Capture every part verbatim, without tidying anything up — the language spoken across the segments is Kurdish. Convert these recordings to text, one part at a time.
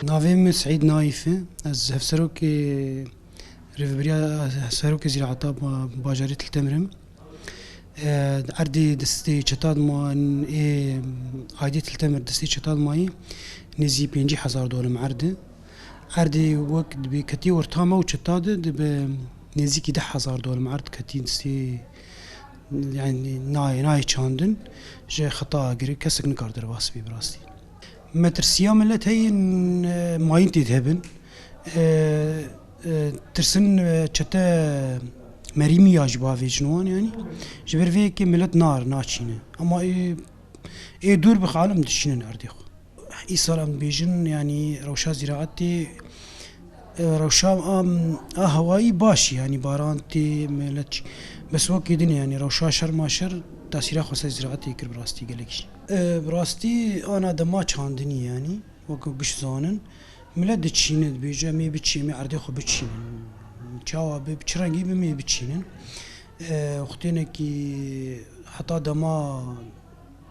Navê min Seîd Naîf e. Ez hevserokê Rêveberiya Serokê Zîraeta ba-, Bajarê Til Temir im. E, erdê destê çeta de ma, ê aîdê Til Temir destê çeta de mayî nêzî pêncî hezar dolim erd e. Erdê wek dibê ketî orta me û çeta de dibe nêzîkî deh hezar dolim erd ketî destê, yani nayê, nayê çandin, ji xeta agirê kesek nikar derbas bê bi rastî. Metirsiya millet heye, e, mayîn tê de hebin. E, e, tirsin, e, çete merîmî ya ji bavêjin wan, yani. Ji ber vê yekê millet nar, naçîne. Ama ê, ê dûr bi xalim dişînin erdê xwe. Îsal em dibêjin, yani rewşa zîraetê, e, rewşa a, a hewayî baş e, yani baran tê, millet çi. Bes wekî din, yani rewşa şer ma şer, tesîra xwe ser zîraetê kir bi rastî gelek jî. E, bi rastî ana dema çandinî, yani. Wekî giş zanin, millet diçîne, dibêje, "Em ê biçî-, em ê erdê xwe biçînin. Çawa be, bi çi rengî be, em ê biçînin." E, wextênekî heta dema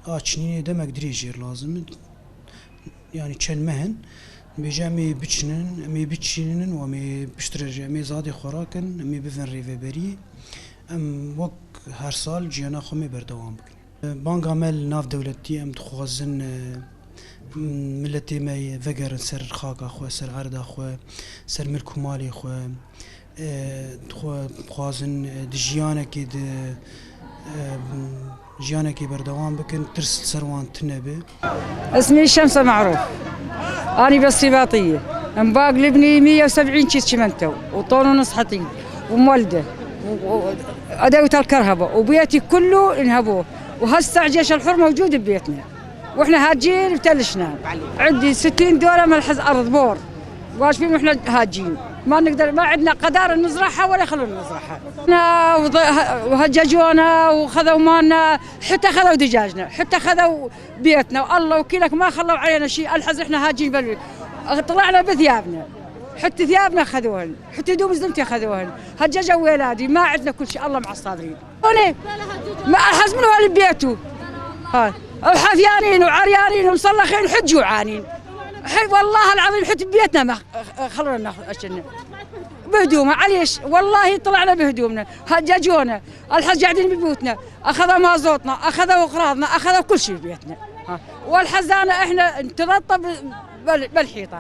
a çinînê demek dirêj jêr lazim e. Yani çend meh in. Dibêje, "Em ê biçînin, em ê biçînin û em ê piştre jî, em ê zadê xwe rakin, em ê bivin rêveberiyê. Em wek her sal ciyana xwe em ê berdewam bikin." Banga me li nav dewletî, em dixwazin, e, miletê me vegerin ser xaka xwe, ser erda xwe, ser milk û malê xwe. E, dixwe-, dixwazin, e, di jiyanekê de, e, jiyanekê berdewam bikin, tirs li ser wan tune be. اسمي شمسة معروف. أنا بس سباطية. مباق لبني مية وسبعين كيس شمنتو وطون ونص حطيب ومولدة و-، و-، أدوة الكرهبة وبيتي كله انهبوه. وهسه جيش الحر موجود ببيتنا. وإحنا هاجين بتلشنا. عندي ستين دولة ملحز أرض بور. واقفين وإحنا هاجين. ما نقدر، ما عندنا قدر نزرعها ولا خلونا نزرعها. وض-، وهججونا وخذوا مالنا، حتى خذوا دجاجنا، حتى خذوا بيتنا، والله وكيلك ما خلوا علينا شيء. الحز احنا هاجين بلوي، طلعنا بثيابنا، حتى ثيابنا خذوهن، حتى هدوم زلمتي خذوهن، هججوا ولادي، ما عندنا كل شيء، الله مع الصابرين. أنا ما الحز منو اللي بيته. ها، وحفيانين وعريانين ومصلخين حج وعانين. حي والله العظيم حتى بيتنا ما خ-، خلونا ناخذ أشنا. بهدومه، عليش؟ والله طلعنا بهدومنا، هججونا، الحز قاعدين ببيوتنا، أخذوا مازوتنا، أخذوا أغراضنا، أخذوا كل شيء ببيتنا. ها. والحزانة إحنا نترطب بال-، بالحيطة.